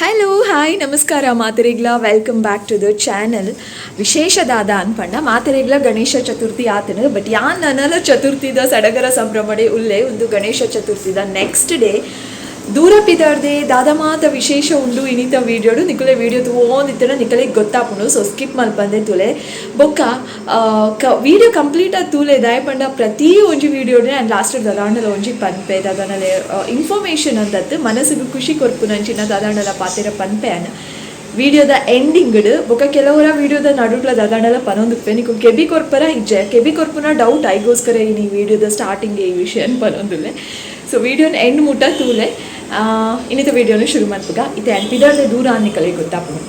Hello hi ನಮಸ್ಕಾರ ಮಾತೆರೆಗ್ಲ, welcome back to the channel. ವಿಶೇಷ ದಾದ ಅನ್ಪಂಡ ಮಾತೆರೆಗ್ಲ ಗಣೇಶ ಚತುರ್ಥಿ ಆತನು, ಬಟ್ ಯಾನ್ ನನಲ ಚತುರ್ಥಿದ ಸಡಗರ ಸಂಭ್ರಮಡೆ ಉಲ್ಲೆ. ಒಂದು ಗಣೇಶ ಚತುರ್ಥಿದ ನೆಕ್ಸ್ಟ್ ಡೇ ದೂರ ಪಿದಾರ್ದೆ ದಾದ ಮಾತ ವಿಶೇಷ ಉಂಡು ಇನಿತ ವೀಡಿಯೋಡು. ನಿಕುಲೆ ವೀಡಿಯೋ ತೂವೊಂದಿತ್ತಡ ನಿಕಲೆ ಗೊತ್ತಾಪುಂಡು. ಸೊ ಸ್ಕಿಪ್ ಮಲ್ಪಂದೆ ತೂಲೆ. ಬೊಕ್ಕ ವೀಡಿಯೋ ಕಂಪ್ಲೀಟ್ ಆದ್ ತೂಲೆ. ದಾಯೆ ಪಂಡ ಪ್ರತಿ ಒಂಜಿ ವೀಡಿಯೋಡೆ ಆ್ಯಂಡ್ ಲಾಸ್ಟ್ ದಾದಾಂಡಲ ಒಂಜಿ ಪನ್ಪೆ, ದಾದಾನಲೆ ಇನ್ಫಾರ್ಮೇಷನ್ ಅಂತತ್ತು ಮನಸ್ಸಿಗೆ ಖುಷಿ ಕೊರ್ಪುನಂಚಿನ ದಾದಾಂಡಲ ಪಾತೆರ ಪನ್ಪೆ ಅನ್ ವಿಡಿಯೋದ ಎಂಡಿಂಗ್. ಬೊಕ್ಕ ಕೆಲವರ ವಿಡಿಯೋದ ನಡುಟ್ಲ ದಾದಾಂಡಲ ಪನೊಂದುಪ್ಪೆ, ನಿಕು ಕೆಬಿ ಕೊರ್ಪರ ಇಜ್ಜೆ? ಕೆಬಿ ಕೊರ್ಪುನ ಡೌಟ್. ಐಗೋಸ್ಕರ ಈ ವಿಡಿಯೋದ ಸ್ಟಾರ್ಟಿಂಗ್ ಈ ವಿಷಯ ಪನೊಂದುಲ್ಲೆ. ಸೊ ವಿಡಿಯೋನ ಎಂಡ್ ಮುಟ್ಟ ತೂಲೆ. ಇನ್ನಿತ ವಿಡಿಯೋನ ಶುರು ಮನ್ಪುಗ. ಇತ್ತೆ ಆ್ಯಂಡ್ ಪಿದರ್ದೆ ದೂರ ನಿಕಲೆ ಗೊತ್ತಾಪುಂಡು.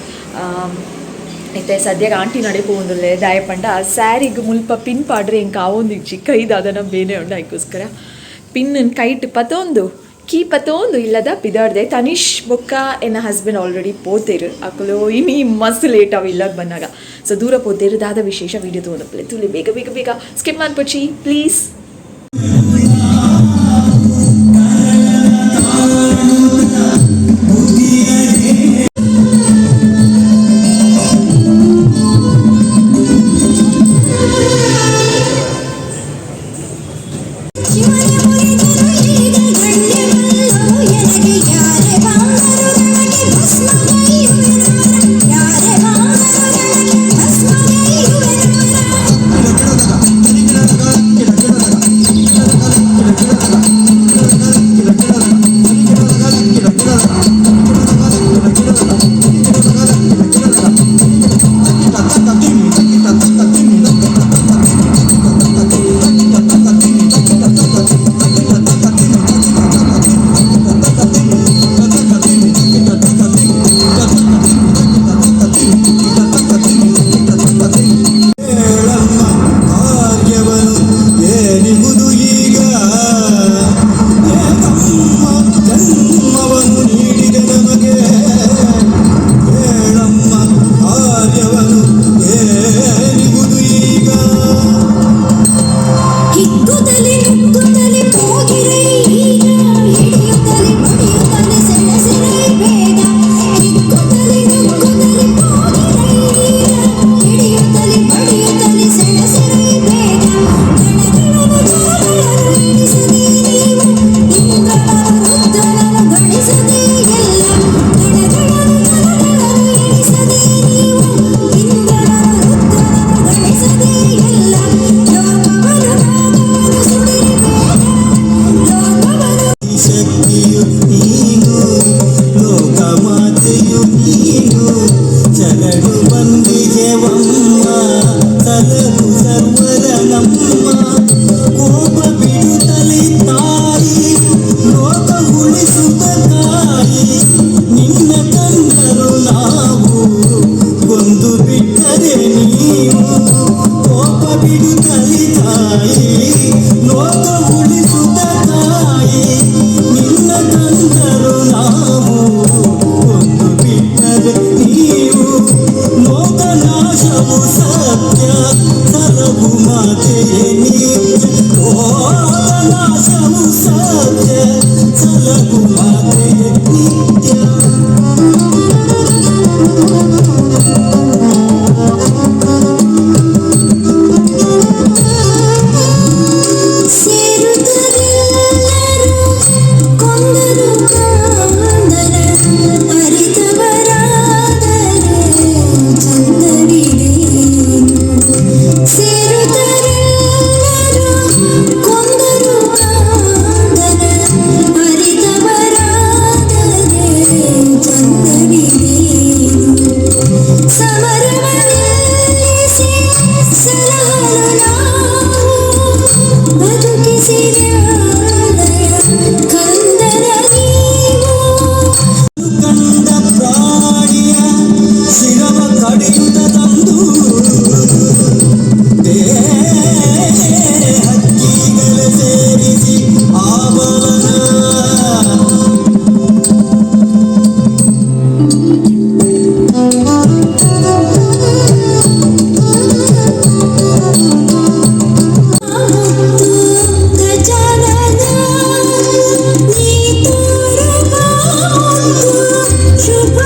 ಇತ್ತೆ ಸದ್ಯಕ್ಕೆ ಆಂಟಿ ನಡೆಪೋಂದುಲ್ಲೆ. ದಾಯ ಪಂಡ ಸ್ಯಾರಿಗೆ ಮುಲ್ಪ ಪಿನ್ ಪಾಡ್ರೆ ಎಂಕ್ ಆವೊಂದಿಜ್ಜಿ, ಕೈ ದಾದನ ಬೇನೆ ಉಂಡು. ಐಕೋಸ್ಕರ ಪಿನ್ ಕೈಟ್ ಪತೊಂದು ಕೀ ಪತೊಂದು ಇಲ್ಲದ ಪಿದಾಡ್ದೆ. ತನಿಷ್ ಬೊಕ್ಕ ಎನ್ನ ಹಸ್ಬೆಂಡ್ ಆಲ್ರೆಡಿ ಪೋತೇರು. ಅಕುಲು ಇನಿ ಮಸ್ತ್ ಲೇಟ್ ಅವ ಇಲ್ಲದ ಬಂದಾಗ. ಸೊ ದೂರ ಪೋತೇರು. ದಾದ ವಿಶೇಷ ವಿಡಿಯೋ ತೋದಪ್ಲೆ ತುಲಿ. ಬೇಗ ಬೇಗ ಬೇಗ, ಸ್ಕಿಪ್ ಮನ್ಪೊಚಿ ಪ್ಲೀಸ್. ಶಿವನ ಮುರಿದರು ಈಗ ಗಣ್ಯವಲ್ಲೋ ಎನಗೆ. ಯಾರೆ ಬಾಂದರು ನನಗೆ ಭಸ್ಮಗೈಯುವೆನು, ಯಾರೆ ಬಾಂದರು ನನಗೆ ಭಸ್ಮಗೈಯುವೆನು. ಹೇಳಮ್ಮ, ಕಾರ್ಯವನು ಏನಿಹುದು ಈಗ? ಏಕಮ್ಮ ಜನ್ಮವನ್ನು ನೀಡಿದೆ ನಮಗೆ? ಹೇಳಮ್ಮ, ಕಾರ್ಯವನು ಏನಿಹುದು ಈಗ? ಹಿಗ್ಗುತ್ತಲೆ ನುಗ್ಗುತ್ತಲೆ ಹೋಗಿರೈ ಈಗ, ಹಿಡಿಯುತ್ತಲೆ ಬಡಿಯುತ್ತಲೆ ಸೆಳೆಸಿರೈ ಬೇಗ. ಹಿಗ್ಗುತ್ತಲೆ ನುಗ್ಗುತ್ತಲೆ ಹೋಗಿರೈ ಈಗ, ಹಿಡಿಯುತ್ತಲೆ ಬಡಿಯುತ್ತಲೆ ಸೆಳೆಸಿರೈ ಬೇಗ. ಗಣಗಣನ ಜಲಗಳನ್ನು ಎಣಿಸದೆ ನೀವು, ಇಂದ್ರನನು ರುದ್ರನನು ಗಣಿಸದೆ ಎಲ್ಲ. ಗಣಗಣನ ಜಲಗಳನ್ನು ಎಣಿಸದೆ ನೀವು, ಇಂದ್ರನನು ರುದ್ರನನು ಗಣಿಸದೆ ಎಲ್ಲ. ಲೋಕವನ್ನು ನಾಗವನ್ನು ಸುಡಿರಿ ಬೇಗ, ಲೋಕವನ್ನು ಶಕ್ತಿಯು ನೀನು, ಲೋಕಮಾತೆಯು ನೀನು, ಶರಣು ಬಂದಿಗೆವಮ್ಮ, ಸಲಹು ಸರ್ವರ ನಮ್ಮ. ಕೋಪ ಬಿಡುತ್ತಲೆ ತಾಯಿ, ಲೋಕ ಉಳಿಸುತ್ತ ತಾಯಿ, ನಿನ್ನ ಕಂದರು ನಾವು ಕೊಂದು ಬಿಟ್ಟರೆ ನೀವು. ಕೋಪ ಬಿಡುತ್ತಲಿ ತಾಯಿ, ಲೋಕ ಉಳಿಸುತ್ತ ತಾಯಿ, ನಿನ್ನ ಕಂದರು ನಾವು ಕೊಂದು ಬಿಟ್ಟರೆ ನೀವು. ಲೋಕನಾಶವು ಸತ್ಯ, ಸಲಹು ಮಾತೆಯೇ ನಿತ್ಯ. ಲೋಕನಾಶವು ಸತ್ಯ, ಸಲಹು ಮಾತೆಯೇ ನಿತ್ಯ. ಸೇರುತ್ತರೆಲ್ಲರೂ ಕೊಂದರು ಕಾಂದನ, ಅರಿತವರಾದರೆ ಚಂದವಿದೇನು? ಸೇರುತ್ತರೆಲ್ಲರೂ ಕೊಂದರು ಕಾಂದನ, ಅರಿತವರಾದರೆ ಚಂದವಿದೇನು? ಸಮರವ ನಿಲ್ಲಿಸಿ ಸಲಹಲು ನಾವು ಬದುಕಿಸಿದ ಕಂದನ ನೀವು. ಕಂಡ ಪ್ರಾಣಿಯ ಶಿರವ ಕಡಿಯುತ್ತ ತಂದು ಹಕ್ಕಿಗಳ ಸೇರಿಸಿ ಆಬಲನ. ಮುತ್ತು ಗಜಾನನ ನೀ ತೋರುವ ಮುತ್ತು ಶುಭ.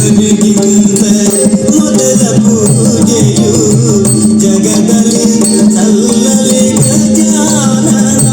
ದೇವರಿಗಿಂತ ಮೊದಲ ಪೂಜೆಯು ಜಗದಲ್ಲಿ ಸಲ್ಲಲಿ ಗಜಾನನ.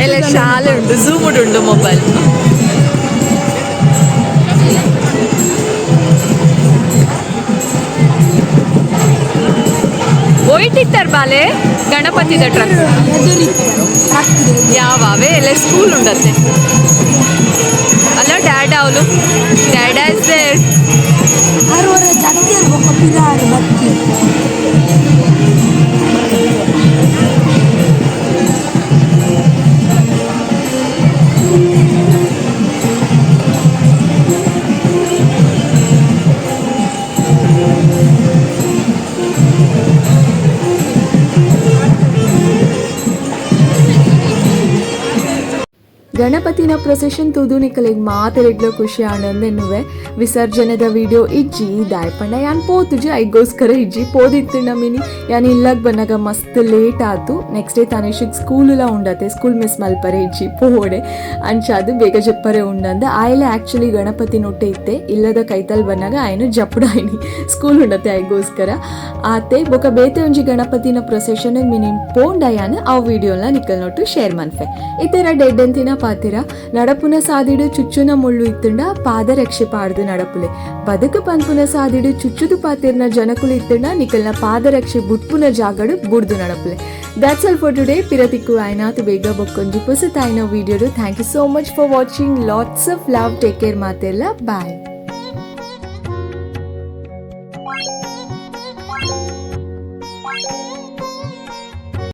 ಎಲ್ಲ ಶಾಲೆ ಉಂಟು, ಝೂಮ್ ಉಂಟು ಮೊಬೈಲ್. ಒಯ್ಟಿತ್ತಾರೆ ಬಾಲೆ ಗಣಪತಿದ ಟ್ರಕ್ ಯಾವೇ ಎಲ್ಲ ಸ್ಕೂಲ್ ಉಂಡತ್ತೆ ಅಲ್ಲ. ಡ್ಯಾಡ್ ಅವಳು, ಡ್ಯಾಡ್ is there. ಗಣಪತಿನ ಪ್ರೊಸೆಷನ್ ತೂದು ನಿಕಲೆಗ್ ಮಾತೆರೆಗ್ಲ ಖುಷಿ ಆನಂದ. ವಿಸರ್ಜನೆದ ವಿಡಿಯೋ ಇಜ್ಜಿ ದಾಯಪಂಡ ಯಾನ್ ಪೋತುಜಿ, ಐಗೋಸ್ಕರ ಇಜ್ಜಿ. ಪೋದಿತ್ತು ನಮಿನಿ ಯಾನ್ ಇಲ್ಲಾಗ ಬನ್ನಾಗ ಮಸ್ತ್ ಲೇಟ್ ಆತು. ನೆಕ್ಸ್ಟ್ ಡೇ ತನಿಷಿಗೆ ಸ್ಕೂಲುಲ ಉಂಡತೆ, ಸ್ಕೂಲ್ ಮಿಸ್ ಮಲ್ಪರೆ ಇಜ್ಜಿ ಪೋಡೆ ಅಂಚಾದು ಬೇಗ ಜಪ್ಪರೆ ಉಂಡಂದ. ಆಯ್ಲೆ ಆ್ಯಕ್ಚುಲಿ ಗಣಪತಿ ನೊಟ್ಟೆ ಇತ್ತೆ ಇಲ್ಲದ ಕೈತಲ್ ಬನ್ನಾಗ ಆಯ್ನು ಜಪ್ಪುಡಾಯ್ನಿ ಸ್ಕೂಲ್ ಉಂಡತೆ ಐಗೋಸ್ಕರ ಆತೆ. ಬೊಕ ಬೇತೆ ಒಂಜಿ ಗಣಪತಿನ ಪ್ರೊಸೆಷನ್ ಮಿನಿ ಪೋಂಡ ಯಾನ್ ಆ ವಿಡಿಯೋನ ನಿಕಲ್ ನೊಟ್ಟು ಶೇರ್ ಮನ್ಫೆ. ಇತರ ಡೆಡ್ ಅಂತಿನ ಪಾತಿರ ನಡಪುನ ಸಾದಿಡು ಚುಚ್ಚುನ ಮುಳ್ಳು ಇತ್ತುಂಡ ಪಾದರಕ್ಷೆ ಪಾಡ್ದು ನಡಪುಲೆ. ಬದುಕು ಪನ್ಪುನ ಸಾದಿಡು ಚುಚ್ಚುದು ಪಾತಿರ್ನ ಜನಕುಲು ಇತ್ತುಂಡ ನಿಕಲ್ನ ಪಾದರಕ್ಷೆ ಬುಟ್ಪುನ ಜಾಗಡು ಬುಡ್ದು ನಡಪುಲೆ. That's all for today. ಪಿರತಿಕ್ಕು ಆಯ್ನಾತು ಬೇಗ ಬೊಕ್ಕೊಂಜಿ ಪೊಸತಾಯ್ನ video. Thank you so much for watching. Lots of love. Take care ಮಾತೆಲ್ಲ. ಬಾಯ್.